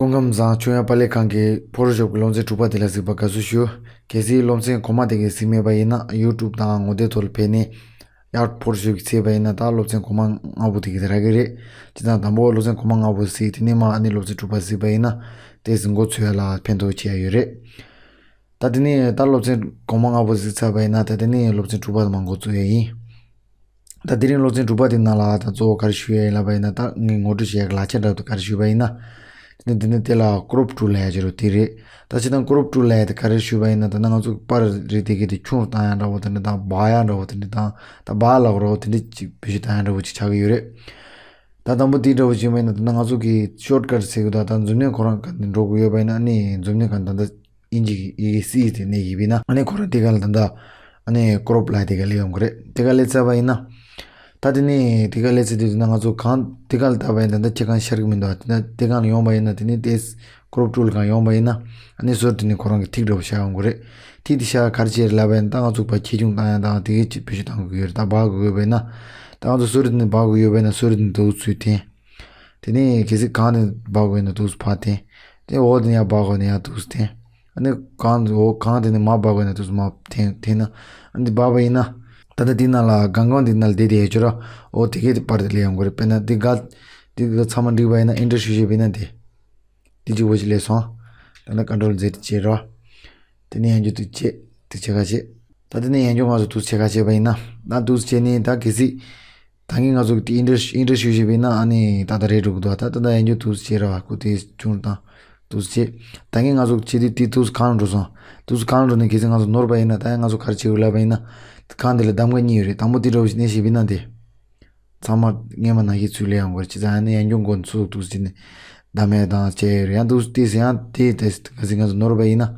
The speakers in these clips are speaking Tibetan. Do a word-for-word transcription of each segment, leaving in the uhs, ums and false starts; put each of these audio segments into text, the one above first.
སྐུ་ཁམས་བཟང་། ཆོས་དབྱངས་དཔལ་ལས་ཁང་གི་ཕོ་ཊོ་ཤོབ་ཀྱི་སློབ་ཚན་དྲུག་པ་དེ་ལ་གཟིགས་པར་དགའ་བསུ་ཞུ། གལ་སྲིད་སློབ་ཚན་གོང་མ་དེ་ག་གཟིགས་མེད་པ་ཡིན་ན་ཡུ་ཊུབ་དང་ངོ་དེབ་ཐོག་ལ་ཕེབས་ནས་ཡར་ཕོ་ཊོ་ཤོབ་ཀྱི་བྱས་པ་ཡིན་ན་ད་སློབ་ཚན་གོང་མ་ལྔ་པོ་དེ་ག་དེ་རག་གི་རེད། བྱས་ཙང་དང་པོ་སློབ་ཚན་གོང་མ་ལྔ་པོ་གཟིགས། དེ་ནས་མར་ཨ་ནི་སློབ་ཚན་དྲུག་པ་གཟིགས་པ་ཡིན་ན་དེ་གཟིགས་འགོ་ཚུགས་ཡ་ལ་ཕན་ཐོགས་ཆེ་ཡ་ཡོད་རེད། ད་དེ་ནས་ད་སློབ་ཚན་གོང་མ་ལྔ་པོ་གཟིགས་ཚར་བ་ཡིན་ན་ད་དེ་ནས་སློབ་ཚན་དྲུག་པ་དེ་མར་འགོ་བཙུགས་ཡ་ཡིན། ད་དེ་རིང་སློབ་ཚན་དྲུག་པ་དེ་ནང་ལ་ད་གཙོ་བོ་ག་རེ་ཞུ་ཡ་ཡིན་ལབ་པ་ཡིན་ན། ད་ངས་ངོ་སྤྲོད་བྱེད་ཡ་གི་ལག་ཆ་འདྲ་བོ་དེ་ག་རེ་ཞུས་པ་ཡིན་ན། དེ་ནས་དེ་ནས་དེ་ལ་ཀོ་རོབ་ཊུལ་ལབ་ཡ་ཅིག་ཡོད་རེད། དེ་རེད། ད་བྱས་ཙང་ཀོ་རོབ་ཊུལ་ལབ་ཡ་དེ་ག་རེ་ཞུས་པ་ཡིན་ན། ད་ནང་ང་ཚོ་པར་རིགས་དེ་གའི་དེ་ཆུང་རུ་བཏང་ཡ་འདྲ་བོ་དེ་འདྲ་དང་། འབག་ཡ་འདྲ་བོ་དེ་འདྲ་དང་། ད་འབག་ལབ་དགོས་རེད་བ། དེ་འདྲ་ཅིག་བེད་སྤྱོད་བཏང་ཡ་འདྲ་བོ་ཅིག་ཆགས་ཀྱི་ཡོད་རེད། ད་དང་པོ་དེ་འདྲ་བོ་བྱས་པ་ཡིན་ན། ད་ནང་ང་ཚོ་གི་ཤོཊ་ཀཊ་ཟེར་གི་འདུག་ད་མཛུབ་གནོན་ཁོ་རང་ག་ནས་འགྲོ་གི་ཡོད་པ་ཡིན་ན། ཨ་ནི་མཛུབ་གནོན་ག་ད་ལྟ་དབྱིན་ཇི་གི་ཨི་སི་དེ་ནས་ཡིན་པ་ཡིན་ན། ཨ་ནི་ཁོ་རང་དེ་ག་ལ་ད་ལྟ་ཨ་ནི་ཀོ་རོབ་ལབ་དེ་ག་སླེབས་ཡོང་གི་རེད། དེ་ག་སླེབས་ཚར་བ་ཡིན་ན། ད་དེ་ནས་དེ་ག་སླེབས་ཚར་དུས་ན་ང་ཚོ་གང་དེ་ག་ལ་བལྟས་པ་ཡིན་ན་ད་ལྟ་ཁྱེད་གང་ཤར་གི་མི་འདུག་ད་དེ་ག་ལ་ཡོང་བ་ཡིན་ན། དེ་ནས་དེ་ཀོ་རོབ་ཊུལ་གང་ཡོང་བ་ཡིན་ན། ཨ་ནི་ཟུར་དེ་ནས་ཁོ་རང་གི་ཐིག་འདྲ་བོ་ཤར་ཡོང་གི་རེད། ཐིག་དེ་ཤར་ག་རེ་བྱས་རེད་ལབ་པ་ཡིན་ན། ད་ང་ཚོ་ཕར་ཁྱེར་ཆུང་བཏང་ཡ་དང་དེ་གའི་ཅིག་བེད་སྤྱོད་བཏང་དགོས་ཀྱི་ཡོད་རེད། ད་འབག་དགོས་ཀྱི་ཡོད་པ་ཡིན་ན། ད་ང་ཚོ་ཟུར་དེ་ནས་འབག་དགོས་ཡོད་པ་ཡིན་ན་ཟུར་དེ་ནས་འདུག་ཚུར་འཐེན། དེ་ནས་གལ་སྲིད་གང་ནས་འབག་དགོས་ན་འདུག་ཚུར་ཕར་འཐེན། དེ་འོག་དེ་ནས་ཡར་འབག་དགོས་ན་ཡར་འདུག་ཚུར་འཐེན། ཨ་ནི་གང་འོག་གང་དེ་ནས་མར་འབག་དགོས་ན་འདུག་ཚུར་མར་འཐེན་འཐེན་ན། ཨ་ནི་འདི་འབག་པ་ཡིན་ན། ད་ལྟ་འདི་ནང་ལ་སྒང་གང་འདི་ནང་ལ་བསྡད་བསྡད་ཡོད་ཀྱི་ར། འོ་དེ་གས་དེ་པར་དེ་སླེབས་ཡོང་གི་རེད། དཔེར་ན་འདི་ག་འདི་ག་ཚང་མ་འགྲིག་པ་ཡིན་ན་ཨེན་ཊར་ཞུ་བྱས་པ་ཡིན་ན་དེ། འདི་གཅིག་པོ་ཅིག་སླེབས་སོང་། ད་ནི་ཀོན་ཊོལ་ཛེཌ་བྱས་ར། དེ་ནས་ཡང་བསྐྱར་འདུག་བྱས། འདུག་བྱས་ག་བྱས། ད་དེ་ནས་ཡང་བསྐྱར་ང་ཚོ་འདུག་བྱས་ག་བྱས་པ་ཡིན་ན། ད་འདུག་བྱས་ནས་ད་གལ་སྲིད། ད་གིན་ང་ཚོ་དེ་ཨེན་ཊར་ཨེན་ཊར་ཞུ་བྱས་པ་ཡིན་ན་ཨ་ནི་ད་ལྟ་རེད་འགྲོ་གི་འདུག་ད་ད་ད་ཡང་བསྐྱར་འདུག་བྱས་ར་བ། ཁོ་དེ་ཆུང་རུ་བཏང་། འདུག་བྱས། ད་གིན་ང་ཚོ་བྱས་དུས་དེ་འདུག་གང་ལ་འགྲོ་སོང་། འདུག་གང་ལ་འགྲོ་ནས་གལ་སྲིད་ང་ཚོ་ནོར་བ་ཡིན་ན། ད་ཡང་ང་ཚོ་ག་རེ་བྱེད་དགོས་ལབ་པ་ཡིན་ན། གང་དེ་ལ་གདམ་ག་གཉིས་ཡོད་རེད། དང་པོ་དེ་འདྲ་བོ་ཞིག་ནས་བྱས་པ་ཡིན་ན་དེ། ཚང་མ་སྔས་མ་ནང་བཞིན་ཚུར་སླེབས་ཡོང་གི་རེད། བྱས་ཙང་ཨ་ནི་ཡང་བསྐྱར་འགོ་ཚུགས་འདུག་བྱས་ནས་གདམ་ཡ་དང་བྱས་ཡོད་རེད། ཡང་འདུག་དེ་ཟེར་ཡང་དེ་དེ་གལ་སྲིད་ང་ཚོ་ནོར་བ་ཡིན་ན།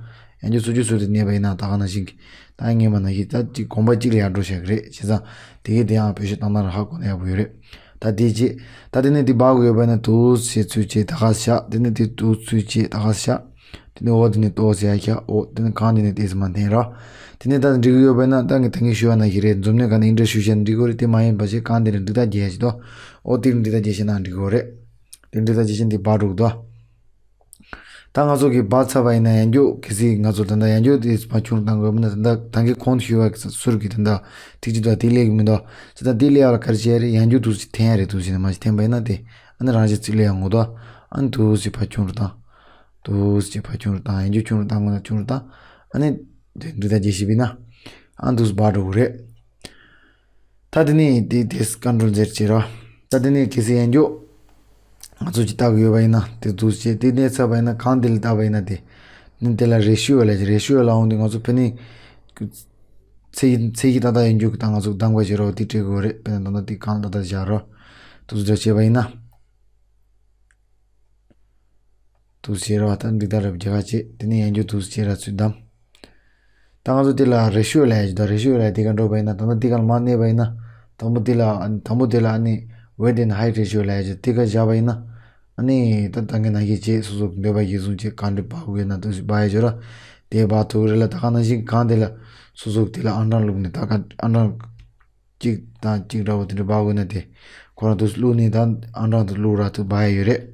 ཡང་བསྐྱར་ཚུར་རྒྱུག་ཚུར་དེ་གནས་པ་ཡིན་ན་ད་ག་ནང་བཞིན་གྱི། ད་སྔས་མ་ནང་བཞིན་ད་ཅིག་གོམ་པ་གཅིག་ལ་ཡར་འགྲོ་བཞག་གི་རེད། བྱས་ཙང་དེ་གས་དེ་ཡང་བེད་སྤྱོད་བཏང་ན་ར་ཧ་གོ་ན་ཡག་པོ་ཡོད་རེད། ད་དེ་རྗེས། ད་དེ་ནས་དེ་འབག་དགོས་ཡོད་པ་ན་འདུག་བྱས་ཚུར་བྱས་ད་ག་བཞག་དེ་ནས་དེ་འདུག་ཚུར་བྱས་ད་ག་བཞག་དེ་ནས་འོ་དེ་ནས་ཏོག་ཙམ་ཡར་བཞག་འོ་དེ་ནས་གང་དེ་ནས་ཏོག་ཙམ་མར་འཐེན་ར། དེ་ནས་ད་འགྲིག་གི་ཡོད་པ་ན་ད་ངས་ད་གིན་ཞུས་པ་ནང་བཞིན་རེད། མཛུབ་གནོན་ག་ནས་ཨེན་ཊར་ཞུ་བྱས་ན་འགྲིག་གི་རེད། དེ་མ་ཡིན་པ་བྱས་གང་དེ་ནས་འགྲིག་རྟགས་རྒྱག་ཡ་ཞིག་འདུག་འོ་དེ་ནས་འགྲིག་རྟགས་རྒྱག་བྱས་ན་འགྲིག་གི་རེད། དེ་འགྲིག་རྟགས་རྒྱག་བྱས་ན་དེ་འབག་འགྲོ་གི་འདུག་ད་ང་ཚོ་གིས་འབག་ཚར་བ་ཡིན་ན་ཡང་བསྐྱར་གལ་སྲིད་ང་ཚོ་ད་ལྟ་ཡང་བསྐྱར་དེ་ཕར་ཆུང་རུ་བཏང་དགོས་མིན་ན། ད་ལྟ་ད་གིན་གོང་དུ་ཞུས་པ་ཟུར་གྱི་ད་ལྟ་ཐིག་གཅིག་དང་དེ་སླེབས་ཀྱི་མི་འདུག་བྱས་ཙང་དེ་སླེབས་ཡག་ལ་ག་རེ་བྱེད་ཡ་རེད། ཡང་བསྐྱར་འདུག་སེ་འཐེན་ཡ་རེད། འདུག་སེ་ནས་མར་འཐེན་པ་ཡིན་ན་དེ་ཨ་ནི་རང་བཞིན་ཚུར་སླེབས་ཡོང་གི་འདུག་ཨ་ནི་འདུག་སེ་ཕར་ཆུང་རུ་བཏང་། འདུག་སེ་ཕར་ཆུང་རུ་བཏང་། ཡང་བསྐྱར་ཆུང་རུ་བཏང་དགོས་ན་ཆུང་རུ་བཏང་། ཨ་ནི་དེ་འདྲ་ད་རྗེས་ཤིག་བྱས་ན་ཨ་ནི་འདུག་སེ་འབག་འགྲོ་གི་རེད། ད་དེ་ནས་དེ་དེ་ཀོན་ཊོལ་ཛེཌ་བྱེད་རོགས། ད་དེ་ནས་གལ་སྲིད་ཡང་བསྐྱར་ང་ཚོ་ཅིག་ལྟ་གི་ཡོད་པ་ཡིན་ན་དེ་འདུག་སེ་བྱས། དེ་གནས་ཚར་བ་ཡིན་ན་གང་དེ་ལ་ལྟ་བ་ཡིན་ན་དེ་ནི་དེ་ལ་རེ་ཤོ་ལབ་ཀྱི་རེད། རེ་ཤོ་ལབ་འོང་དུས་ང་ཚོ་ཕ་ནི་ཚད་གཞི་ཚད་གཞི་ཏག་ཏག་ཡོད་རྒྱུ་གི་ད་ང་ཚོ་གདམ་ག་བྱེད་རོགས་དེ་སྤྲད་དགོས་རེད། དཔེར་ན་ད་ལྟ་དེ་གང་ཏག་ཏག་བཞག་རོགས། འདུག་སེ་འདྲ་བྱས་པ་ཡིན་ན། འདུག་སེ་བྱེད་རོགས། ད་འགྲིག་ད་རེད། རྒྱ་གར་བྱེད། དེ་ནས་ཡང་བསྐྱར་འདུག་སེ་བྱེད་ར་ཚུར་བདམས། ད་ང་ཚོ་དེ་ལ་རེ་ཤོ་ལབ་ཡ་ཅིག་འདུག་རེ་ཤོ་ལབ་ཡ་དེ་ག་འགྲོ་བ་ཡིན་ན། ད་ལྟ་དེ་ག་ལ་མར་གནས་པ་ཡིན་ན། དང་པོ་དེ་ལ་ཨ་ནི་དང་པོ་དེ་ལ་ཨ་ནི་ཝེད་ཨེན་ཧའེཊ་རེ་ཤོ་ལབ་ཡ་ཅིག་དེ་ག་བཞག་པ་ཡིན་ན། ཨ་ནི་ད་ད་གིན་ནང་བཞིན་བྱས། སོ་སོ་འདོད་པ་གཞིར་བཟུང་བྱས་གང་འདྲ་འབག་དགོས་ན་འདུག་སེ་འབག་ཡ་ཅིག་ར། དེ་འབག་ཐུབ་ཀྱི་རེད་ལ། ད་ག་ནང་བཞིན་གང་དེ་ལ་སོ་སོ་དེ་ལ་ཨང་གྲངས་བླུགས་ནས་ད་ག་ཨང་གྲངས་གཅིག་དང་གཅིག་འདྲ་བོ་དེ་འདྲ་འབག་དགོས་ན་དེ་ཁོ་རང་འདུག་སེ་བླུགས་ནས་ད་ཨང་གྲངས་དེ་བླུགས་ར་ཚུར་འབག་ཡ་ཡོད་རེད།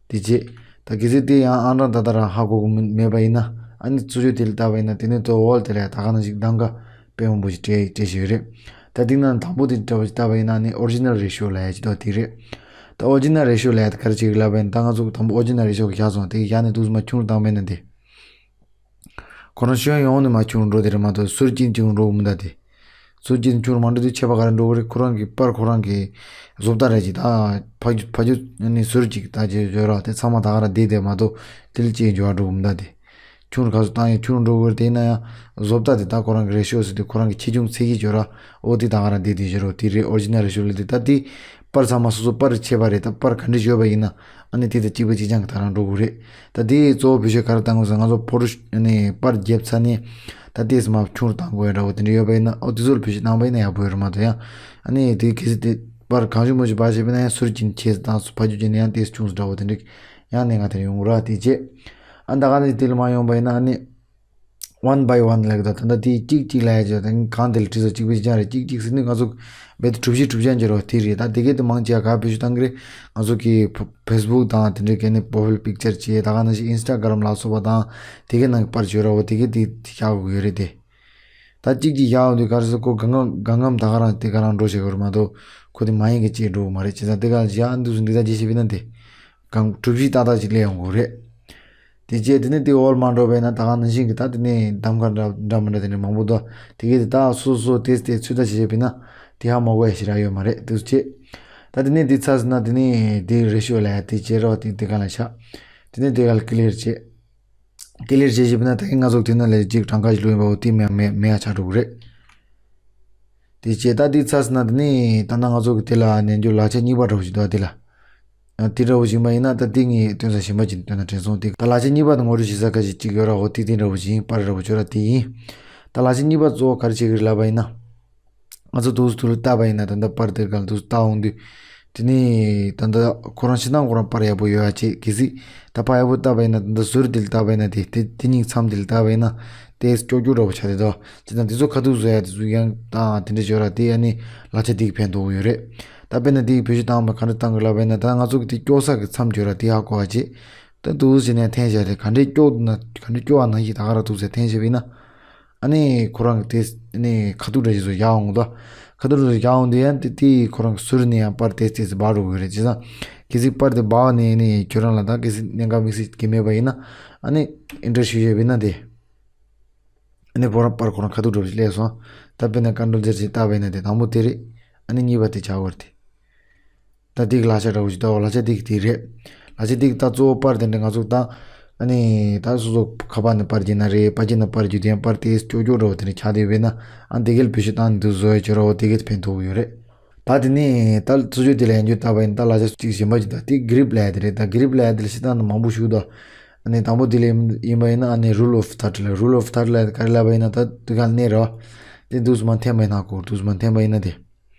དེ་རྗེས། ད་གལ་སྲིད་དེ་ཡང་ཨང་གྲངས་ཏག་ཏག་རང་ཧ་གོ་གི་མེད་པ་ཡིན་ན། ཨ་ནི་ཚུར་ཕྱོགས་དེ་ལ་ལྟ་བ་ཡིན་ན་དེ་ནས་ཐོ་འོལ་དེ་ལ་ཡང་ད་ག་ནང་བཞིན་གདམ་ག་དཔེ་མང་པོ་ཞིག་སྤྲད་སྤྲད་བཞིན་ཡོད་རེད། ད་དེ་ནང་དང་པོ་དེ་འདྲ་བོ་ཞིག་ལྟ་བ་ཡིན་ན་ཨ་ནི་ཨོ་རི་ཇི་ནལ་རེ་ཤོ་ལབ་ཡ་ཅིག་འདུག་དེ་རེད། ད་ཨོ་རི་ཇི་ནལ་རེ་ཤོ་ལབ་ཡ་དེ་ག་རེ་བྱེད་ཀྱི་ལབ་པ་ཡིན་ན། ད་ང་ཚོ་དང་པོ་ཨོ་རི་ཇི་ནལ་རེ་ཤོ་གི་བཞག་སོང་། དེ་གི་བཞག་ནས་འདུག་སེ་མར་ཆུང་རུ་བཏང་པ་ཡིན་ན་དེ། ཁོ་རང་ཤོད་ཡོང་ནས་མར་ཆུང་རུ་འགྲོ་དེ་རེད་མ་གཏོགས་ཟུར་གཅིག་ཆུང་རུ་འགྲོ་གི་མི་འདུག་དེ། ཟུར་གཅིག་ཆུང་རུ་མ་འགྲོ་དུས་ཆད་པ་ག་རེ་འགྲོ་གི་རེད། ཁོ་རང་གི་པར་ཁོ་རང་གི་བཟོ་ལྟ་རེད་ཅིག་ད་ཕ་རྒྱུ་ཕ་རྒྱུ་ནི་ཟུར་གཅིག་ད་ཅིག་བརྗོད་རོགས། དེ་ཚང་མ་ད་ག་རང་བསྡད་དེ་མ་གཏོགས་དེ་ལ་ཅིག་འགྱུར་བ་འགྲོ་གི་མི་འདུག་དེ། ཆུང་རུ་ག་ཚོད་བཏང་ཡང་ཆུང་རུ་འགྲོ་གི་རེད། དེ་ཡིན་ན་ཡང་བཟོ་ལྟ་དེ་ད་ཁོ་རང་གི་རེ་ཤོ་ཟེར་དུས་ཁོ་རང་གི་ཆེ་ཆུང་ཚད་གཞི་བརྗོད་རོགས། འོ་དེ་ད་ག་རང་བསྡད་དེ་བརྗོད་རོགས། དེ་རེད། ཨོ་རི་ཇི་ནལ་རེ་ཤོ་ལབ་དེ། ད་དེ་པར་ཚང་མ་སོ་སོ་པར་ཕྱེ་བ་རེད། ད་པར་ག་འདྲ་བཟོས་པ་ཡིན་ན་ཨ་ནི་དེ་དང་གཅིག་པ་གཅིག་རྐྱང་གི་ད་རང་འགྲོ་གི་རེད། ད་དེ་གཙོ་བོ་བེད་སྤྱོད་ག་རེ་བཏང་དགོས་ཟེར། ང་ཚོ་ཕོ་ཊོ་ཨ་ནི་པར་བརྒྱབ་ཚར་ནས་ད་ལྟས་མར་ཆུང་རུ་བཏང་དགོས་ཡ་འདྲ་བོ་དེ་འདྲ་ཡོད་པ་ཡིན་ན། ཨོ་དེ་ཚོ་ལ་བེད་སྤྱོད་བཏང་པ་ཡིན་ན་ཡག་པོ་ཡོད་རེད་མ་གཏོགས། ཡང་ཨ་ནི་དེ་གལ་སྲིད་དེ་པར་གང་བྱུང་མང་བྱུང་པར་བྱས་པ་ཡིན་ན་ཡང་ཟུར་གཅིག་ཆེ་ཙམ་དང་ཕ་རྒྱུ་གཅིག་ནས་ཡང་ཏོག་ཙམ་ཆུང་ཙམ་འདྲ་བོ་དེ་འདྲ་ཡང་གནད་འགག་དེ་འདྲ་ཡོང་གི་རེད། དེ་རྗེས་ཨ་ད་ག་ནས་དེ་ལ་མར་ཡོང་པ་ཡིན་ན་ཨ་ནི། one by one ལབ་ཀྱི་འདུག་ད་ལྟ་དེ་གཅིག་གཅིག་ལབ་ཡ་ཅིག་ད་གང་དེ་ལ་བྲིས་སོ་གཅིག་པའི་གཅིག་རེད། གཅིག་གཅིག་ཟེར་ནི་ང་ཚོ་རྦད་དེ་གྲུ་བཞི་གྲུ་བཞི་འགྱུར་བ་དེ་རེད། ད་དེ་གས་དེ་མང་ཆེ་བ་ག་བེད་སྤྱོད་བཏང་གི་རེད། ང་ཚོ་གི་ཕ- Facebook དང་དེ་འདྲའི་གས་ནི་profile picture བྱས། ད་ག་ནང་བཞིན་Instagram ལ་སོགས་པ་དང་དེ་གས་ནང་གི་པར་བརྗོད་ར་བོ་དེ་གས་དེ་བཞག་དགོས་ཡོད་རེད་དེ། ད་གཅིག་གཅིག་བཞག་འོང་དུས་ག་རེ་ཟེར་ཁོ་གང་གང་གང་གང་ད་ག་རང་དེ་ག་རང་འགྲོ་བྱེད་དགོས་རེད་མ་གཏོགས་ཁོ་དེ་མ་ཡིན་གི་ཅིག་འགྲོ་གི་མ་རེད། བྱས་ཙང་དེ་ག་ལ་བཞག་འདུག་སུ་འདི་ད་ཅི་ཞིག་བྱས་ན་དེ། གང་གྲུ་བཞི་ཏག་ཏག་ཅིག་སླེབས་ཡོང་གི་རེད། དེ་རྗེས་དེ་ནས་དེ་འོག་ལ་མར་འགྲོ་བས་ན་ད་ག་ནང་བཞིན་གྱི་ད་དེ་ནས་གདམ་ག་འདྲ་འདྲ་མི་འདྲ་དེ་འདྲ་མང་པོ་འདུག་དེ་གས་དེ་ད་སོ་སོ་དེ་དེ་ཚོད་ལྟ་བྱེད་བྱེད་པས་ན་དེ་ཧ་མ་གོ་ཡ་ཞིག་རག་ཡོད་མ་རེད། དེ་ཚོ་བྱེད། ད་དེ་ནས་དེ་ཚར་སོང་ན་དེ་ནས་དེ་རེ་ཤོ་ལ་ཡ་དེ་བྱེད་རོགས་དེ་དེ་ག་ལ་ཤག་དེ་ནས་དེ་ག་ལ་ཀི་ལིར་བྱེད། ཀི་ལིར་བྱེད་བྱེད་པས་ན་ད་གིན་ང་ཚོ་དེ་ནང་ལ་ཅིག་གྲངས་ཀ་ཞིག་བླུགས་ཡིན་པ་འོ་དེ་མེད་མེད་མེད་ཡ་ཆགས་འགྲོ་གི་རེད། དེ་བྱས་ད་དེ་ཚར་སོང་ན་དེ་ནས་ད་ལྟ་ང་ཚོ་གི་དེ་ལ་ནས་འཇུག་ལག་ཆ་གཉིས་པ་འདྲ་བོ་ཞིག་འདུག་ཨ། དེ་ལ་ཨ་དེ་འདྲ་བོ་ཞིག་མ་ཡིན་ན་ད་དེ་ངས་སྟོན་ས་གཞན་པ་ཅིག་སྟོན་ན་དྲན་སོང་། དེ་ད་ལག་ཆ་གཉིས་པ་དང་ངོ་སྤྲོད་བྱེད་ས་ཁ་ཞིག་ཅིག་ཡོད་ར་འོ་དེ་དེ་འདྲ་བོ་ཞིག་ཡིན། པར་འདྲ་བོ་ཅིག་ཡོད་ར་དེ་ཡིན། ད་ལག་ཆ་གཉིས་པ་གཙོ་བོ་ག་རེ་བྱེད་ཀྱི་རེད་ལབ་པ་ཡིན་ན། ང་ཚོ་དུས་སུ་ལྟ་བ་ཡིན་ན་ད་ལྟ་པར་དེར་གང་དུས་ལྟ་འོང་དུས། དེ་ནས་ད་ལྟ་ཁོ་རང་ཕྱི་ནང་ཁོ་རང་པར་ཡག་པོ་ཡོད་ཡ་བྱེད་གལ་སྲིད་ད་པར་ཡག་པོ་ལྟ་བ་ཡིན་ན་ད་ལྟ་ཟུར་དེ་ལ་ལྟ་བ་ཡིན་ན་དེ་དེ་དེ་གཉིས་མཚམས་དེ་ལ་ལྟ་བ་ཡིན་ན་དེ་ཀྱོག་ཀྱོག་འདྲ་པོ་ཆགས་དེ་དོ། ཅི་ད་དེ་ཚོ་ཁ་ཐུག་བཟོ་ཡ་དེ་ཚོ་ཡང་དང་དེ་འདྲ་བྱོས་ར་དེ་ཡ་ནི་ལག་ཆ་དེ་གི་ཕན་ཐོགས་ཡོད་རེད། ད་དཔེར་ན་དེ་གི་བེད་སྤྱོད་བཏང་བ་ག་འདྲ་བཏང་གི་ལབ་པ་ཡིན་ན་ད་ང་ཚོ་གི་དེ་ཀྱོག་ས་གི་མཚམས་བྱོས་ར་དེ་ཧ་གོ་བ་བྱེད། ད་དུས་ཟིན་ནས་འཐེན་བྱས་ཏེ་ག་འདྲའི་སྐྱོ་ན་ག་འདྲའི་སྐྱོ་བ་ནང་བཞིན་ད་ག་ར་འདུག་ཟེར་འཐེན་བྱས་པ་ཡིན་ན། ཨ་ནི་ཁོ་རང་གི་དེ་ཨ་ནི་ཁ་ཐུག་འདྲ་ཞིག་བཟོ་ཡག་འོང་དོ། ཁ་ཐུག་འདྲ་ཞིག་ཡག་འོང་དུས་ཡང་དེ་དེ་ཁོ་རང་གི་ཟུར་ནས་ཡང་པར་ཏེས་ཏེས་འབག་འགྲོ་གི་རེད། བྱས་ཙང་གལ་སྲིད་པར་དེ་འབག་ནས་ཨ་ནི་ཁྱོད་རང་ལ་ད་གལ་སྲིད་གནད་འགག་དམིགས་བསལ་གྱི་མེད་པ་ཡིན་ན་ཨ་ནི་ཨེན་ཊར་ཞུ་བྱས་པ་ཡིན་ན་དེ་ཨ་ནི་ཁོ་རང་པར་ཁོ་རང་ཁ་ཐུག་འདྲ་ཞིག་སླེབས་སོང་། ད་དཔེར་ན་ཀོན་ཊོལ་ཛེཌ་ཞིག་བཏགས་པ་ཡིན་ན་དེ་དང་པོ་དེ་རེད། ཨ་ནི་གཉིས་པ་དེ་བྱ་བར་དེ། ད་དེ་གི་ལག་ཆ་འདྲ་བོ་ཞིག་ད་འོ་ལག་ཆ་དེ་གི་དེ་རེད། ལག་ཆ་དེ་གི་ད་གཙོ་བོ་པར་དེ་འདྲ་ང་ཚོ་ད་ཨ་ནི་ད་སོ་སོ་ཁ་པར་ནས་པར་རྒྱག་ན་རེད། པར་རྒྱག་ན་པར་རྒྱུ་དེ་ཡང་པར་དེ་ཀྱོག་ཀྱོག་འདྲ་བོ་དེ་འདྲ་ཆགས་བསྡད་པས་ན་ཨ་དེ་གི་ལ་བེད་སྤྱོད་བཏང་ནས་དུ་བཟོ་ཡ་ཅིག་ཡོད་ར་འོ་དེ་གི་ཕན་ཐོགས་ཡོད་རེད། ད་དེ་ནས་ད་ཚུར་ཕྱོགས་དེ་ལ་ཡང་རྒྱུ་བཏགས་པ་ཡིན། ད་ལག་ཆ་གཅིག་གཞན་པ་ཅིག་ད་དེ་གི་རིབ་ལབ་ཡ་དེ་རེད། ད་གི་རིབ་ལབ་ཡ་དེ་ལ་བྱེད་སྟངས་ནི་མང་པོ་ཞིག་འདུག་ཨ་ནི་དང་པོ་དེ་ལ་ཡིན་པ་ཡིན་ན་ཨ་ནི་རུལ་ཨོཕ་ཐར་ཊི་ལབ། རུལ་ཨོཕ་ཐར་ཊི་ལབ་ཡ་དེ་ག་རེ་ལབ་པ་ཡིན་ན་ད་དེ་ག་ལ་གནས་རེད་བ། དེ་དུས་སུ་མ་འཐེན་པ་ཡིན་ན་གོ་དུས་སུ་མ་འཐེན་པ་ཡིན་ན་དེ།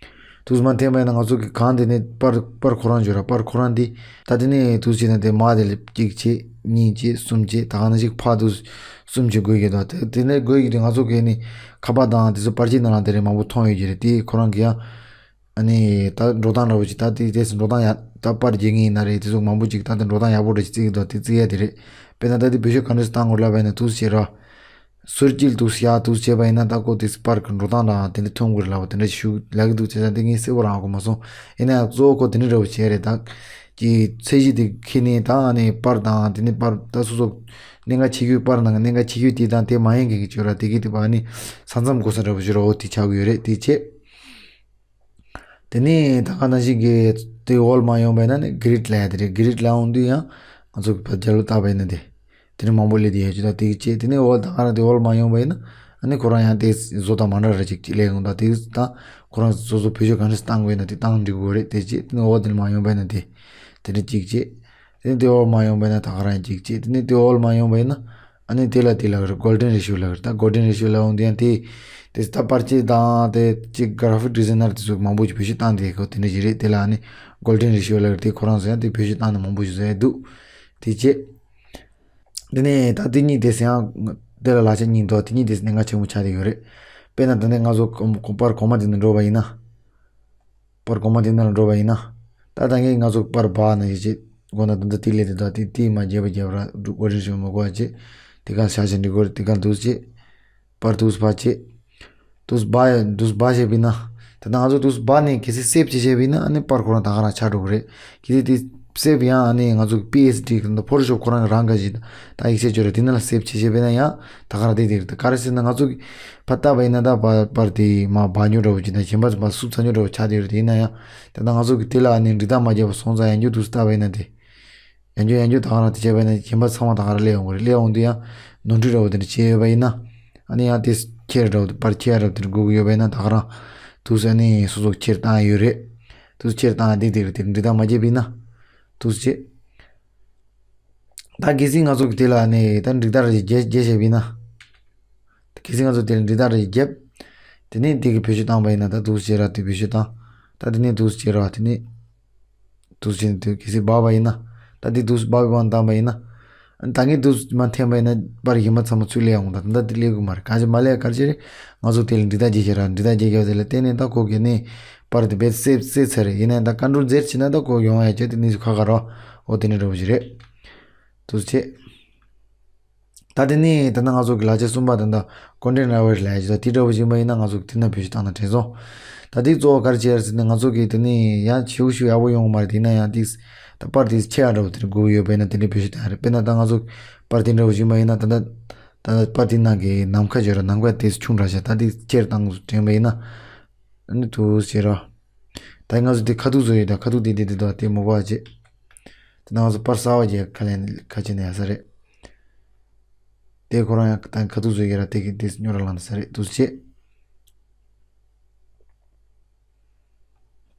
དུས་མ་འཐེན་པ་ཡིན་ན་ང་ཚོ་གི་གང་དེ་ནས་པར་པར་ཁོ་རང་བརྗོད་ར་པར་ཁོ་རང་འདི། ད་དེ་ནས་དུས་བྱས་ན་དེ་མ་དེ་ལ་གཅིག་བྱས་གཉིས་བྱས་གསུམ་བྱས་ད་ག་ནང་བཞིན་ཕར་དུས་གསུམ་བྱས་དགོས་ཀྱི་འདུག་དེ་དེ་ནས་དགོས་ཀྱི་དུས་ང་ཚོ་གི་ནི་ཁ་པར་དང་དེ་ཚོ་པར་ཆས་ནང་ལ་དེ་རིང་མང་པོ་མཐོང་ཡོད་ཀྱི་རེད། དེ་ཁོ་རང་གི་ཡང་ཨ་ནི་ད་འགྲོ་སྟངས་འདྲ་བོ་ཅིག་ད་དེ་དེ་འགྲོ་སྟངས་ཡང་ད་པར་རྒྱག་མཁན་ཡིན་ན་རེད། དེ་ཚོ་མང་པོ་ཅིག་ད་དེ་འགྲོ་སྟངས་ཡག་པོ་འདྲ་ཅིག་བརྩི་གི་འདུག་དེ་བརྩི་ཡ་དེ་རེད། དཔེར་ན་ད་དེ་བེད་སྤྱོད་ག་འདྲ་ཞིག་བཏང་དགོས་ལབ་པ་ཡིན་ན་དུས་བྱས་ར། ཟུར་གཅིག་ལ་དུས་ཡག་དུས་བྱས་པ་ཡིན་ན་ད་ཁོ་དེ་པར་གི་འགྲོ་སྟངས་དང་དེ་འདྲ་མཐོང་དགོས་རེད་ལབ་པ་དེ་འདྲ་ཞུ་ལབ་ཀྱི་འདུག་བྱས་ཙང་དེ་ངས་གསལ་པོ་རང་གོ་མ་སོང་། ཡིན་ན་ཡང་གཙོ་བོ་ཁོ་དེ་འདྲ་འདྲ་བོ་བྱས་རེད། ད་ཀྱི་ཚད་གཞི་དེ་ཁྱེར་ནས་ད་ཨ་ནི་པར་དང་དེ་ནས་པར་ད་སོ་སོ་གནད་འགག་ཆེ་ཤོས་པར་ནང་གི་གནད་འགག་ཆེ་ཤོས་དེ་དང་དེ་མ་ཡིན་མཁན་གྱི་ཅོ་ར་དེ་གི་དེ་པར་ཨ་ནི་ས་མཚམས་གོ་ས་འདྲ་བོ་ཞིག་ར་འོ་དེ་ཆགས་ཀྱི་ཡོད་རེད། དེ་བྱས། དེ་ནས་ད་ག་ནང་བཞིན་གྱི་དེ་འོག་ལ་མར་ཡོང་བས་ན་ནི་གི་རིད་ལབ་ཡ་དེ་རེད། གི་རིད་ལ་འོང་དུས་ཡང་ང་ཚོ་གི་བར་རྒྱབ་ལོགས་བལྟས་པ་ཡིན་ན་དེ། དེ་ནི་མང་པོ་སླེབས་དེ་ཡོད་ཅིག་ད་དེ་གི་བྱས་དེ་ནས་འོག་ད་ག་རང་དེ་འོག་ལ་མར་ཡོང་བ་ཡིན་ན་ཨ་ནི་ཁོ་རང་ཡང་དེ་བཟོ་ལྟ་མ་འདྲ་ར་ཅིག་ཅིག་སླེབས་ཡོང་ད་དེ་ད་ཁོ་རང་སོ་སོ་བེད་སྤྱོད་ག་འདྲ་བཏང་དགོས་ན་དེ་བཏང་འགྲིག་གི་རེད། དེ་བྱས་དེ་ནས་འོག་དེ་ལ་མར་ཡོང་བ་ཡིན་ན་དེ་དེ་འདྲ་གཅིག་བྱས། དེ་ནས་དེ་འོག་མར་ཡོང་བ་ཡིན་ན་ད་ག་རང་གཅིག་བྱས། དེ་ནས་དེ་འོག་ལ་མར་ཡོང་བ་ཡིན་ན་ཨ་ནི་དེ་ལ་དེ་ལ་གི་རེད། གོལ་ཌེན་རེ་ཤོ་ལབ་ཀྱི་རེད། ད་གོལ་ཌེན་རེ་ཤོ་ལབ་འོང་དུས་ཡང་དེ་དེ་ད་པར་ཆས་དང་དེ་གཅིག་གྷ་ར་ཕིག་ཌི་ཛའི་ནར་དེ་ཚོ་མང་པོ་ཞིག་བེད་སྤྱོད་བཏང་དེ་ཁོ་དེ་འདྲ་ཞིག་རེད། དེ་ལ་ཨ་ནི་གོལ་ཌེན་རེ་ཤོ་ལབ་ཀྱི་རེད། དེ་ཁོ་རང་ཚོ་ཡང་དེ་བེད་སྤྱོད་བཏང་ནས་མང་པོ་ཞིག་བཟོ་ཡ་འདུག་དེ་བྱས། དེ་ནས་ད་དེ་གཉིས་དེ་ཟེར་ཡང་དེ་ལ་ལག་ཆ་གཉིས་འདུག་དེ་གཉིས་དེ་གནད་འགག་ཆེན་པོ་ཆགས་བསྡད་ཡོད་རེད། དཔེར་ན་ད་ནས་ང་ཚོ་གོ་པར་གོང་མ་དེ་ནས་འགྲོ་བ་ཡིན་ན། པར་གོང་མ་དེ་ནང་ལ་འགྲོ་བ་ཡིན་ན། ད་ད་ངས་ང་ཚོ་པར་འབག་ན་ཡི་ཅེ་དགོས་ན་ད་ད་དེ་ལས་དེ་ད་དེ་དེ་མ་བརྗེད་པ་བརྗེད་པ་ར་འགྲོ་གོ་རིན་ཞུ་མ་དགོས་ཅེ། དེ་ག་ཤ་ཞེ་འདྲི་དགོས་རེད། དེ་ག་འདུག་ཅེ། པར་དུས་འབག་ཅེ། དུས་འབག་ཡ་དུས་འབག་བྱས་པ་ཡིན་ན། ད་ད་ང་ཚོ་དུས་འབག་ནས་གལ་སྲིད་སེབ་བྱེད་བྱས་པ་ཡིན་ན་ཨ་ནི་པར་ཁོ་རང་ད་ག་རང་ཆགས་འགྲོ་གི་རེད། གལ་སྲིད་དེ་སེབ་ཡང་ཨ་ནི་ང་ཚོ་པི་ཨེས་ཌི་ད་ཕོ་ཊོ་ཤོབ་ཁོ་རང་གི་རང་ག་ཞིག་ད་ཡིག་ཚད་བཅོས་ར་དེ་ནང་ལ་སེབ་བྱེད་བྱས་པ་ཡིན་ན་ཡང་ད་ག་རང་དེ་དེ་རེད། ད་ག་རེ་ཟེར་ན་ང་ཚོ་གི་ཕར་བལྟས་པ་ཡིན་ན་ད་པར་པར་དེ་མར་འབག་ཉོ་འདྲ་བོ་ཅིག་དང་གཞན་པ་ཚོ་མར་བསུབ་ཚར་ཉོ་འདྲ་བོ་ཆགས་བསྡད་ཡོད་རེད། དེ་ཡིན་ན་ཡང་ད་ལྟ་ང་ཚོ་གི་དེ་ལ་ནི་འགྲིག་རྟགས་མ་བརྒྱབ་པ་སོང་ཙང་ཡང་འགྱོ་དུས་སུ་བལྟས་པ་ཡིན་ན་དེ་ཡང་འགྱོ་ཡང་འགྱོ་ད་ག་རང་དེ་བྱས་པ་ཡིན་ན་གཞན་པ་ཚང་མ་ད་ག་རང་སླེབས་ཡོང་གི་རེད། སླེབས་ཡོང་དུས་ཡང་ནོར་འཁྲུལ་འདྲ་བོ་དེ་འདྲ་བྱས་ཡོད་པ་ཡིན་ན་ཨ་ནི་ཡང་དེ་ཁྱེར་འདྲ་བོ་པར་ཁྱེར་འདྲ་བོ་དེ་འདྲ་དགོས་ཀྱི་ཡོད་པ་ཡིན་ན་ད་ག་རང་དུས་སུ་ཨ་ནི་སོ་སོ་ཁྱེར་བཏང་ཡོད་རེད། དུས་ཁྱེར་བཏང་དེ་དེ་རེད། དེ་འགྲིག་རྟགས་མ་བརྒྱབ་པ་ཡིན་ན་དུས་བྱས། ད་གལ་སྲིད་ང་ཚོ་གི་དེ་ལ་ནི་ད་འགྲིག་རྟགས་རེ་བརྒྱབ་བརྒྱབ་བྱས་པ་ཡིན་ན། གལ་སྲིད་ང་ཚོ་དེ་ལ་འགྲིག་རྟགས་རེ་བརྒྱབ། དེ་ནས་དེ་གི་བེད་སྤྱོད་བཏང་པ་ཡིན་ན་ད་འདུག་བྱས་ར་དེ་བེད་སྤྱོད་བཏང་། ད་དེ་ནས་འདུག་བྱས་ར་དེ་ནས། འདུག་བྱས་ནས་དེ་གལ་སྲིད་འབག་པ་ཡིན་ན། ད་དེ་འདུག་འབག་པའི་དབང་བཏང་པ་ཡིན་ན། ད་ངས་དུས་མ་འཐེན་པ་ཡིན་ན་པར་གཞན་པ་ཚང་མ་ཚུར་སླེབས་ཡོང་། ད་ད་ལྟ་དེ་སླེབས་གི་མ་རེད། གང་ཅི་མ་སླེབས་ག་རེ་བྱས་རེད། ང་ཚོ་དེ་ལ་འགྲིག་རྟགས་རྒྱག་ཤེས་ར། འགྲིག་རྟགས་རྒྱག་རྒྱག་དེ་ལ་བརྟེན་ནས་ད་ཁོ་གིས་ནི་པར་དེ་རྦད་སེབ་སེབ་ཚར་རེད། ཡིན་ན་ད་བཀའ་འདྲི་མཛད་བྱས་ན་ད་ཁོ་ཡོང་ཡ་བྱས་དེ་ནི་ཁ་ཁ་རོ། འོ་དེ་ནི་འདྲ་བོ་ཞིག་རེད། དུས་ཚོད། ད་དེ་ནས་ད་ལྟ་ང་ཚོ་གི་ལག་ཆ་གསུམ་པ་ད་ལྟ་content aware ལབ་ཡ་ཅིག་ད་དེ་འདྲ་བོ་ཡིན་པ་ཡིན་ན་ང་ཚོ་གི་དེ་ན་བེད་སྤྱོད་བཏང་ན་དྲན་སོང་། ད་དེ་གཙོ་བོ་ག་རེ་བྱས་ཡ་ཟེར་ན་ང་ཚོ་གི་དེ་ནས་ཡང་ཞེ་པོ་ཞེ་པོ་ཡག་པོ་ཡོང་གི་མ་རེད། དེ་ཡིན་ན་ཡང་ཏིག་ད་པར་དེ་ཆེ་ཡ་འདྲ་བོ་དེ་འདྲ་དགོས་ཀྱི་ཡོད་པ་ཡིན་ན་དེ་འདྲ་བེད་སྤྱོད་བཏང་ཡ་རེད། དཔེར་ན་ད་ང་ཚོ་པར་དེ་འདྲ་བོ་ཡིན་པ་ཡིན་ན་ད་ལྟ་ད་པར་དེ་ནང་གི་ནམ་མཁའ་བརྗོད་ར། ནམ་མཁའ་དེ་ཆུང་དྲགས་ཤག་ད་དེ་ཆེར་བཏང་དྲན་པ་ཡིན་ན་ཨ་ནི་དུ་ཟེར་ར། ད་ང་ཚོ་དེ་ཁ་ཐུག་བཟོ་ཡོད། ད་ཁ་ཐུག་དེ་དེ་དེ་དོ་དེ་མོ་བ་བྱེད། དེ་ང་ཚོ་པར་གསར་པ་རྒྱག་ཁ་ལེན་ཁ་ཕྱེ་ནས་ཡ་ས་རེད། དེ་ཁོ་རང་ཡང་ད་ཁ་ཐུག་བཟོ་ཡོད་ར། དེ་གི་དེ་སྨྱོ་ར་ལངས་ས་རེད་དུ་བྱེད།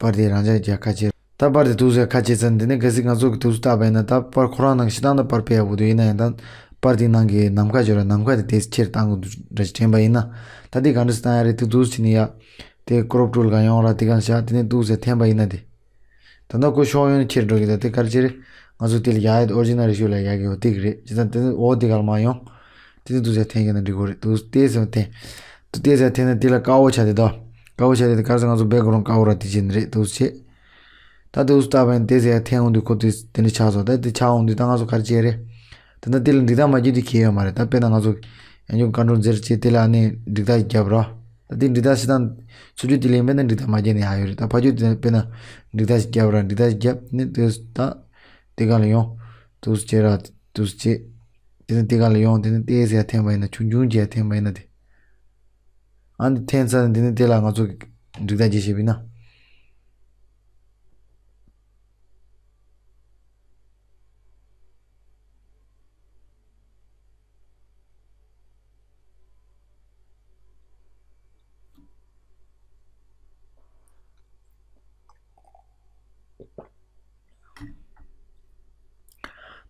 པར་དེ་རང་འཇགས་རྒྱག་ཁ་ཕྱེ། ད་པར་དེ་དུ་བཟོ་ཁ་ཕྱེ་ཚར་དེ་ནས་གལ་སྲིད་ང་ཚོ་གི་དུ་བཟོ་བཏགས་པ་ཡིན་ན་ད་པར་ཁོ་རང་ནང་ཤི་སྟངས་ད་པར་ཕེབས་ཡག་པོ་དུ་ཡིན་ན་ཡང་ད་པར་དེ་ནང་གི་ནམ་མཁའ་བརྗོད་ར། ནམ་མཁའ་དེ་དེ་ཆེར་བཏང་དགོས་འདུག་འདྲ་ཞིག་དྲན་པ་ཡིན་ན་ད་དེ་ག་འདྲ་སེ་བཏང་ཡ་རེད། དེ་དུ་བཟོ་བྱེད་ནི་ཡ། དེ་ཀོ་རོབ་ཊུལ་གང་ཡོང་ར་དེ་གང་བཞག་དེ་ནས་འདུག་ཟེར་འཐེན་པ་ཡིན་ན་དེ། ད་ལྟ་ཁོ་ཤོག་ཡོང་ཁྱེར་འགྲོ་གི། ད་དེ་ག་རེ་བྱེད་རེད། ང་ཚོ་དེ་ལ་ཡ་ཡ་ཨོ་རི་ཇི་ནལ་རི་ཤོ་ལ་ཡ་གི་འོ་དེ་གི་རེད། བྱས་ཙང་དེ་ནས་འོ་དེ་ག་ལ་མ་ཡོང་། དེ་ནས་འདུག་ཟེར་འཐེན་གི་ན་འགྲིག་གོ་རེད། འདུག་ལྟས་ཟེར་འཐེན། འདུག་ལྟས་ཟེར་འཐེན་ན་དེ་ལ་དཀར་པོ་ཆགས་དེ་དོ། དཀར་པོ་ཆགས་དེ་དེ་ག་རེ་ཟེར། ང་ཚོ་བེག་གྷ་རོན་ཌི་དཀར་པོ་ར་དེ་བྱེད་ནི་རེད་འདུག་བྱེད། ད་འདུག་ལྟ་བ་ཡིན་ལྟས་ཟེར་འཐེན་འོང་དུས་ཁོ་དེ་དེ་འདྲ་ཆགས་སོང་། ད་དེ་ཆགས་འོང་དུས་ད་ང་ཚོ་ག་རེ་བྱེད་རེད། ད་ལྟ་དེ་ལ་འགྲིག་རྟགས་མ་བརྒྱབ་དུས་ཁེལ་ཡོད་མ་རེད། ད་དཔེར་ན་ང་ཚོ་ཡང་ཁྱོད་ཀོན་ཊོལ་ཛེཌ་བྱས་དེ་ལ་ཨ་ནི་འགྲིག་རྟགས་ཤིག་བརྒྱབ་རོགས། ད་དེ་འགྲིག་རྟགས་ཤིག་དང་ཚུར་རྒྱུ་དེ་ལེན་པས་ན་འགྲིག་རྟགས་མ་བརྒྱབ་ནས་ཡག་ཡོད་རེད། ད་ཕར་རྒྱུ་དེ་དཔེར་ན་འགྲིག་རྟགས་ཤིག་བརྒྱབ་རོགས། འགྲིག་རྟགས་ཤིག་བརྒྱབ་ནི་དེ་ད་དེ་ག་ལ་ཡོང་། དུས་བྱེད་ར་དུས་བྱེད། དེ་ནི་དེ་ག་ལ་ཡོང་། དེ་ནི་ལྟས་ཟེར་འཐེན་པ་ཡིན་ན་ཆུང་ཆུང་བྱས་འཐེན་པ་ཡིན་ན་དེ། ཨ་ནི་འཐེན་ཚར་ནས་དེ་ནི་དེ་ལ་ང་ཚོ་འགྲིག་རྟགས་ཅིག་བྱེད་པ་ཡིན་ན།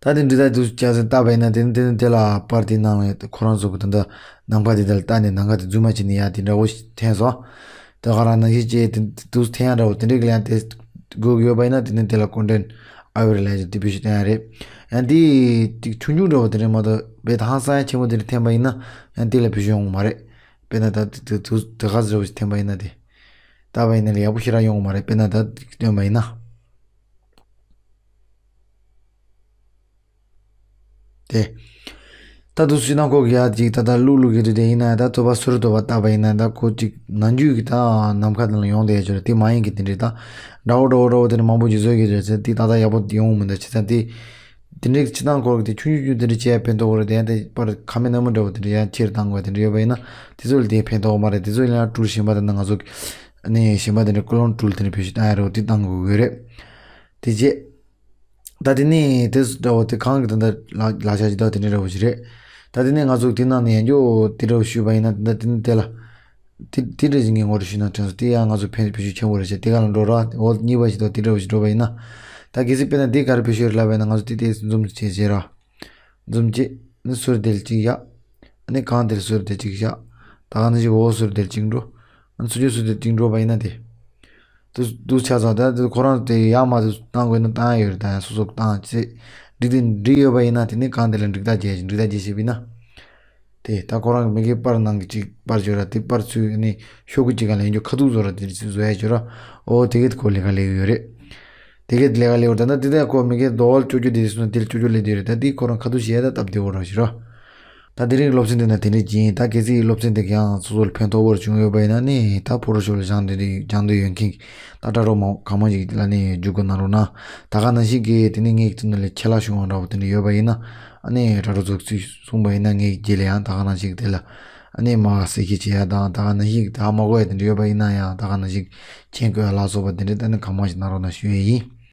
ད་དེ་འདྲ་ད་དུ་ཅག་ཟེར་བཏགས་པ་ཡིན་ན་དེ་ནི་དེ་ནི་དེ་ལ་པར་དེ་ནང་ལ་ཁོ་རང་ཚོ་གི་ད་ལྟ་ནམ་མཁའ་དེ་དེ་ལ་བལྟས་ནས་ནམ་མཁའ་དེ་རྫུན་མ་བྱས་ནས་ཡ་དེ་འདྲ་བོ་ཞིག་འཐེན་སོང་། དེ་ག་རང་ནང་བཞིན་བྱས་དེ་དུ་འཐེན་ཡ་འདྲ་བོ་དེ་འདྲའི་གི་ལན་དེ་དགོས་ཀྱི་ཡོད་པ་ཡིན་ན་དེ་ནི་དེ་ལ་ཀོན་ཊེན་ཨ་ཝེར་ལན་ཞིག་དེ་བེད་སྤྱོད་བཏང་ཡ་རེད། ཡང་དེ་དེ་ཆུང་ཆུང་འདྲ་བོ་དེ་འདྲ་མ་གཏོགས་བེད་ཧང་སང་ཡ་ཆེན་པོ་དེ་འདྲ་འཐེན་པ་ཡིན་ན་ཡང་དེ་ལ་བེད་སྤྱོད་ཡོང་གི་མ་རེད། དཔེར་ན་ད་དེ་དུ་དེ་ག་ཟེར་བ་ཞིག་འཐེན་པ་ཡིན་ན་དེ། བཏགས་པ་ཡིན་ན་ལ་ཡག་པོ་ཞེ་དྲག་ཡོང་གི་མ་རེད། དཔེར་ན་ད་སྟོན་པ་ཡིན་ན། དེ། ད་དུ་སུས་ནང་ཁོག་གི་ཡ་ཅིག་ད་ལྟ་ལུག་ལུག་གི་དུ་དེ་ཡིན་ན་ད་ཐོ་བ་སུ་རུ་ཐོ་བ་བཏགས་པ་ཡིན་ན་ད་ཁོ་ཅིག་ནམ་རྒྱུན་གི་ད་ནམ་མཁའ་དེ་ལ་ཡོང་དེ་ཡ་ཅོ་རེད། དེ་མ་ཡིན་གི་དེ་འདྲས་ད་འདྲ་བོ་འདྲ་བོ་འདྲ་བོ་དེ་འདྲ་མང་པོ་ཅིག་བཟོས་གི་རེད་ཟེར། དེ་ད་ལྟ་ཡག་པོ་ཡོང་གི་མི་འདུག་བྱས་ཙང་དེ། དེ་འདྲའི་སྤྱི་བཏང་སྐོར་གྱི་དེ་ཆུང་ཆུང་ཆུང་དེ་འདྲ་བྱས་ཡ་ཕན་ཐོགས་རེད། དེ་ཡང་དེ་པར་ཁ་མེད་སྣ་མེད་འདྲ་བོ་དེ་འདྲ་ཡང་ཆེར་བཏང་དགོས་དེ་འདྲ་ཡོད་པ་ཡིན་ན་དེ་ཚོ་ལ་དེ་ཕན་ཐོགས་མ་རེད། དེ་ཚོ་ཡིན་ན་ཊུལ་གཞན་པ་དེ་ན་ང་ཚོ་ནས་གཞན་པ་དེ་འདྲ་ཀོ་ལོན་ཊུལ་དེ་འདྲ་བེད་སྤྱོད་བཏང་ཡ་རེད། དེ་བཏང་དགོས་ཀྱི་ཡོད་རེད། དེ་རྗེས། ད་དེ་ནས་དེ་འདྲ་བོ་དེ་གང་གི་ད་ལྟ་ལག་ལག་ཆ་ཅིག་ད་དེ་འདྲ་འདྲ་བོ་ཞིག་རེད། ད་དེ་ནས་ང་ཚོ་དེ་ནང་ནས་ཡང་འགྱོ་དེ་འདྲ་བོ་ཞུས་པ་ཡིན་ན་ད་དེ་ནས་དེ་ལ། དེ་དེ་འདྲ་ཞིག་ངས་ངོ་སྤྲོད་ཞུས་ན་དྲན་སོང་། དེ་ཡང་ང་ཚོ་ཕན་བེད་སྤྱོད་ཆེན་པོ་རེད་ཤག་དེ་ག་ལ་འགྲོ་ར་འོ་གཉིས་པ་ཞིག་དང་དེ་འདྲ་བོ་ཞིག་འགྲོ་བ་ཡིན་ན། ད་གལ་སྲིད་དཔེར་ན་དེ་ག་རེ་བེད་སྤྱོད་རེད་ལབ་པ་ཡིན་ན་ང་ཚོ་དེ་དེ་འཛུམ་བྱས་བྱས་ར། འཛུམ་བྱས་ནི་སུར་དེར་གཅིག་བཞག་ཨ་ནི་གང་དེར་སུར་དེར་གཅིག་བཞག་ད་ག་ནང་བཞིན་འོ་སུར་དེར་གཅིག་འགྲོ། ཨ་ནི་སུ་ཅུ་སུར་དེར་གཅིག་འགྲོ་བ་ཡིན་ན་དེ། དུ་དུ་ཆ་ཚང་ད་དུ་ཁོ་རང་དེ་ཡག་མ་དུ་བཏང་དགོས་ན་བཏང་ཡ་ཡོད་རེད། ད་ཡང་སོ་སོ་བཏང་བྱས་འགྲིག་དེ་འགྲིག་ཡོད་པ་ཡིན་ན་དེ་ནི་གང་དེ་ལ་འགྲིག་རྟགས་རྒྱག་ཞིང་འགྲིག་རྟགས་རྒྱག་ཤེས་པ་ཡིན་ན། དེ་ད་ཁོ་རང་གི་མི་གི་པར་ནང་གི་གཅིག་པར་བྱོས་ར་དེ་པར་ཚུར་ནི་ཤོག་གུ་གཅིག་ག་ལེན་རྒྱུ་ཁ་ཐུག་བཟོ་ར་དེ་ཚུར་བཟོ་ཡ་བྱོས་ར། ཨོ་དེ་གི་ཁོ་ལས་ཀ་ལས་ཡོད་རེད། དེ་གི་ལས་ཀ་ལས་ཡོད་རེད། ད་ནི་དེ་ད་ཁོ་མི་གི་རྡོ་བལ་ཅོ་ཅོ་དེ་སོང་དེ་ཅོ་ཅོ་ལས་དེ་རེད། ད་དེ་ཁོ་རང་ཁ་ཐུག་བྱས་ད་སྟབས་བདེ་བོ་ར་བྱོས་ར། ད་དེ་རིང་སློབ་ཚན་དེ་ན་དེ་འདྲ་ཅིག་ཡིན། ད་གལ་སྲིད་སློབ་ཚན་དེ་གི་ཡང་སོ་སོ་ལ་ཕན་ཐོགས་པོ་བྱུང་ཡོད་པ་ཡིན་ན་ནི་ད་ཕོ་ཊོ་ཤོབ་ལ་སྦྱང་འདོད་དེ་སྦྱང་འདོད་ཡོད་མཁན་གི་ད་དྲ་གྲོགས་མང་གང་མང་ཞིག་ལ་ནི་བརྒྱུད་སྐུར་གནང་རོགས་གནང་། ད་ག་ནང་བཞིན་གི་དེ་ནི་ངའི་ཐུགས་ནང་ལ་ཁྱད་ལ་ཤོང་བ་འདྲ་བོ་དེ་འདྲ་ཡོད་པ་ཡིན་ན་ཨ་ནི་དྲ་གྲོགས་ཚོ་ཚུར་གསུངས་པ་ཡིན་ན་ངའི་རྗེས་ལ་ཡང་ད་ག་ནང་བཞིན་གི་དེ་ལ་ཨ་ནི་མ་གསལ་བཤད་བྱེད་ཡ་དང་ད་ག་ནང་བཞིན་གི་ད་མ་གོ་ཡ་དེ་འདྲ་ཡོད་པ་ཡིན་ན་ཡང་ད་ག་ནང་བཞིན་མཆན་བཀོད་ཡ་ལ་སོགས་པ་དེ་འདྲ་ད་ནི་གང་མང་ཞིག་གནང་རོགས་གནང་ཞུ་ཡས་ཡིན།